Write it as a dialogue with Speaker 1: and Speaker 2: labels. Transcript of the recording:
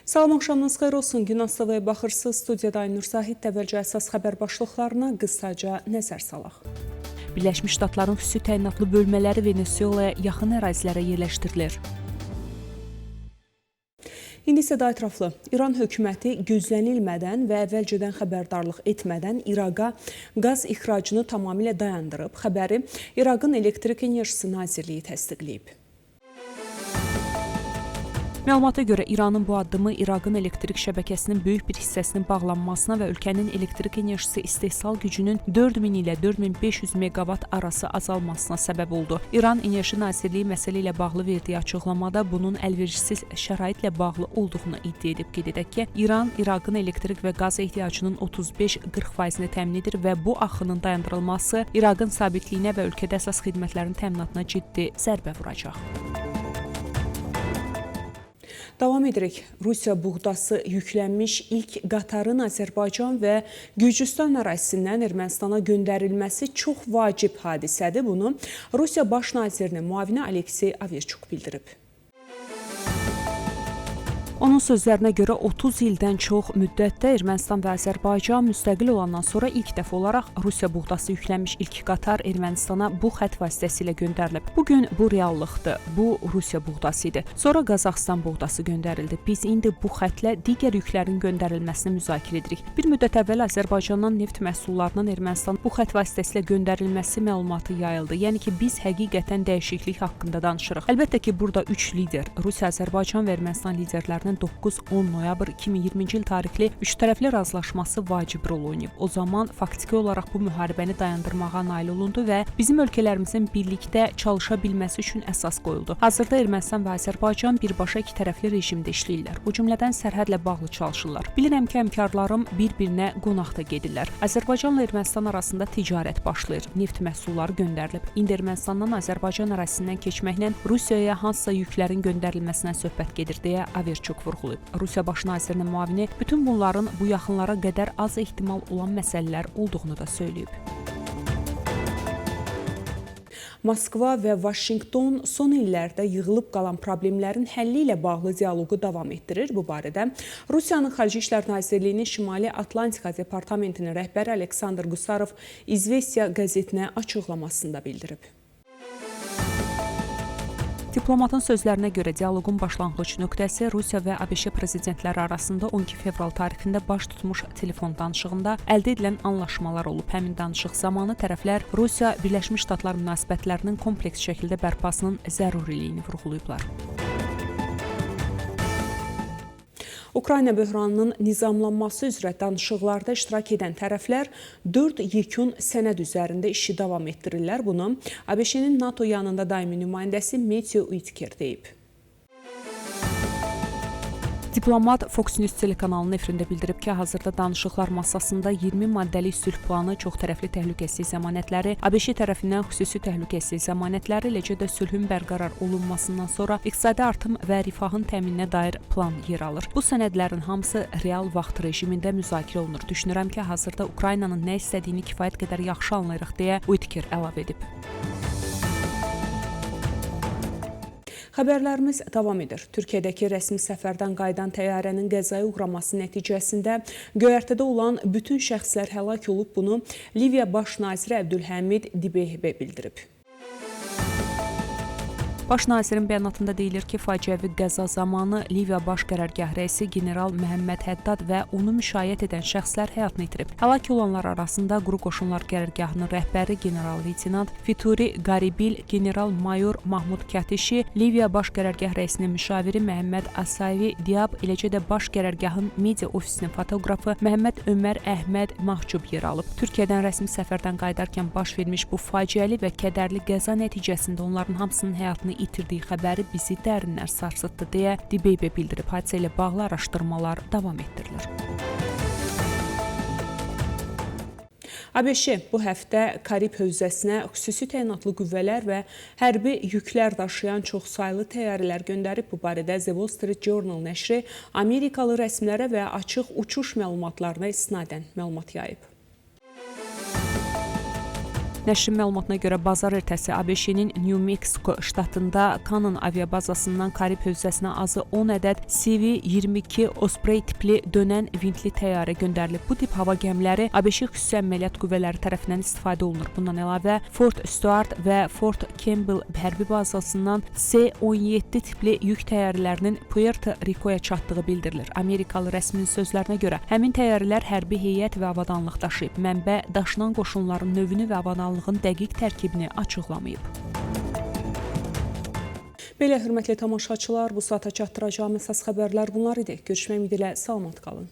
Speaker 1: Salam, axşamınız xeyir olsun. Günas TV-yə baxırsınız. Studiyada Aynur Zahid. Əvvəlcə əsas xəbər başlıqlarına qısaca nəzər salaq. Birləşmiş Ştatların xüsusi təyinatlı bölmələri Venesuelaya yaxın ərazilərə yerləşdirilir. İndi isə daha ətraflı. İran hökuməti gözlənilmədən və əvvəlcədən xəbərdarlıq etmədən İraqa qaz ixracını tamamilə dayandırıb. Xəbəri İraqın Elektrik Enerjisi Nazirliyi təsdiqləyib. Məlumata görə İranın bu addımı İraqın elektrik şəbəkəsinin böyük bir hissəsinin bağlanmasına və ölkənin elektrik enerjisi istehsal gücünün 4000 ilə 4500 meqavat arası azalmasına səbəb oldu. İran Enerji Nazirliyi məsələ ilə bağlı verdiyi açıqlamada bunun əlverişsiz şəraitlə bağlı olduğunu iddia edib. Qeyd edək ki, İran İraqın elektrik və qaz ehtiyacının 35-40%-ni təmin edir və bu axının dayandırılması İraqın sabitliyinə və ölkədə əsas xidmətlərin təminatına ciddi zərbə vuracaq. Davam edirik. Rusiya buğdası yüklənmiş ilk qatarın Azərbaycan və Gürcüstan ərazisindən Ermənistana göndərilməsi çox vacib hadisədir. Bunu Rusiya Baş nazirinin müavini Aleksey Averçuk bildirib. Onun sözlərinə görə 30 ildən çox müddətdə Ermənistan və Azərbaycan müstəqil olandan sonra ilk dəfə olaraq Rusiya buğdası yüklənmiş ilk qatar Ermənistana bu xətt vasitəsilə göndərilib. Bugün bu reallıqdır. Bu Rusiya buğdası idi. Sonra Qazaxıstan buğdası göndərildi. Biz indi bu xəttlə digər yüklərin göndərilməsini müzakirə edirik. Bir müddət əvvəl Azərbaycandan neft məhsullarının Ermənistan bu xətt vasitəsilə göndərilməsi məlumatı yayıldı. Yəni ki, biz həqiqətən dəyişiklik haqqında danışırıq. Əlbəttə ki, burada 3 lider, Rusiya, Azərbaycan və Ermənistan liderlərinin 9-10 noyabr 2020-ci il tarixli üçtərəfli razılaşması vacib rol oynayıb. O zaman faktiki olaraq bu müharibəni dayandırmağa nail olundu və bizim ölkələrimizin birlikdə çalışa bilməsi üçün əsas qoyuldu. Hazırda Ermənistan və Azərbaycan birbaşa iki tərəfli rejimdə işləyirlər. O cümlədən sərhədlə bağlı çalışırlar. Bilirəm ki, həmkarlarım bir-birinə qonaq da gedirlər. Azərbaycanla Ermənistan arasında ticarət başlayır. Neft məhsulları göndərilib. İndi Ermənistandan Azərbaycan ərazisindən keçməklə Rusiyaya hansısa yüklərin göndərilməsindən söhbət gedir deyə Averçuk vurğulayıb. Rusiya Baş nazirinin müavini bütün bunların bu yaxınlara qədər az ehtimal olan məsələlər olduğunu da söyləyib. Moskva və Vaşinqton son illərdə yığılıb qalan problemlərin həlli ilə bağlı dialoqu davam etdirir. Bu barədə Rusiyanın Xarici İşlər Nazirliyinin Şimali Atlantika Departamentinin rəhbəri Aleksandr Qusarov İzvestiya qəzetinə açıqlamasında bildirib. Diplomatın sözlərinə görə dialoqun başlanğıc nöqtəsi Rusiya və ABŞ prezidentləri arasında 12 fevral tarixində baş tutmuş telefon danışığında əldə edilən anlaşmalar olub. Həmin danışıq zamanı tərəflər Rusiya-Birləşmiş Ştatlar münasibətlərinin kompleks şəkildə bərpasının zəruriliyini vurğulayıblar. Ukrayna böhranının nizamlanması üzrə danışıqlarda iştirak edən tərəflər 4 yekun sənəd üzərində işi davam etdirirlər. Bunu ABŞ-nin NATO yanında daimi nümayəndəsi Matthew Whitaker deyib. Diplomat Fox News telekanalının efirində bildirib ki, hazırda danışıqlar masasında 20 maddəlik sülh planı, çoxtərəfli təhlükəsizlik zəmanətləri, ABŞ tərəfindən xüsusi təhlükəsizlik zəmanətləri, eləcə də sülhün bərqərar olunmasından sonra iqtisadi artım və rifahın təmininə dair plan yer alır. Bu sənədlərin hamısı real vaxt rejimində müzakirə olunur. Düşünürəm ki, hazırda Ukraynanın nə istədiyini kifayət qədər yaxşı anlayırıq deyə Whitaker əlavə edib. Xəbərlərimiz davam edir. Türkiyədəki rəsmi səfərdən qayıdan təyyarənin qəzaya uğraması nəticəsində göyərtədə olan bütün şəxslər həlak olub. Bunu Liviya Baş naziri Əbdülhəmid Dibeyhbə bildirib. Baş nazirin bəyanatında deyilir ki, faciəvi qəza zamanı Liviya Baş Qərargah rəisi general Məhəmməd Həddad və onu müşayiət edən şəxslər həyatını itirib. Həlak olanlar arasında Quru Qoşunlar Qərargahının rəhbəri general-leytenant Fituri Qaribil, general-mayor Mahmud Kətişi, Liviya Baş Qərargah rəisinin müşaviri Məhəmməd Asavi Diab, eləcə də Baş Qərargahın media ofisinin fotoqrafı Məhəmməd Ömər Əhməd Mahcub yer alıb. Türkiyədən rəsmi səfərdən qayıdarkən baş vermiş bu faciəli və kədərli qəza nəticəsində onların hamısının həyatını itirdiyi xəbəri bizi dərindən sarsıtdı deyə Dibeybe bildirib. Hadisə ilə bağlı araşdırmalar davam etdirilir. ABŞ bu həftə Karib hövzəsinə xüsusi təyinatlı qüvvələr və hərbi yüklər daşıyan çoxsaylı təyyarələr göndərib. Bu barədə The Wall Street Journal nəşri Amerikalı rəsmilərə və açıq uçuş məlumatlarına istinadən məlumat yayıb. Nəşrin məlumatına görə bazar ertəsi ABŞ-nin New Mexico ştatında Cannon aviabazasından Karib hövzəsinə azı 10 ədəd CV-22 Osprey tipli dönən vintli təyyarə göndərilib. Bu tip hava gəmiləri ABŞ xüsusi əməliyyat qüvvələri tərəfindən istifadə olunur. Bundan əlavə Fort Stewart və Fort Campbell hərbi bazasından C-17 tipli yük təyyarələrinin Puerto Ricoya çatdığı bildirilir. Amerikalı rəsminin sözlərinə görə həmin təyyarələr hərbi heyət və avadanlıq daşıyıb. Mənbə daşınan qoşunların növünü və avadanlığın dəqiq tərkibini açıqlamayıb. Belə hörmətli tamaşaçılar, bu saata çatdıracağım əsas xəbərlər bunlar idi. Görüşmək ümidi ilə salamat qalın.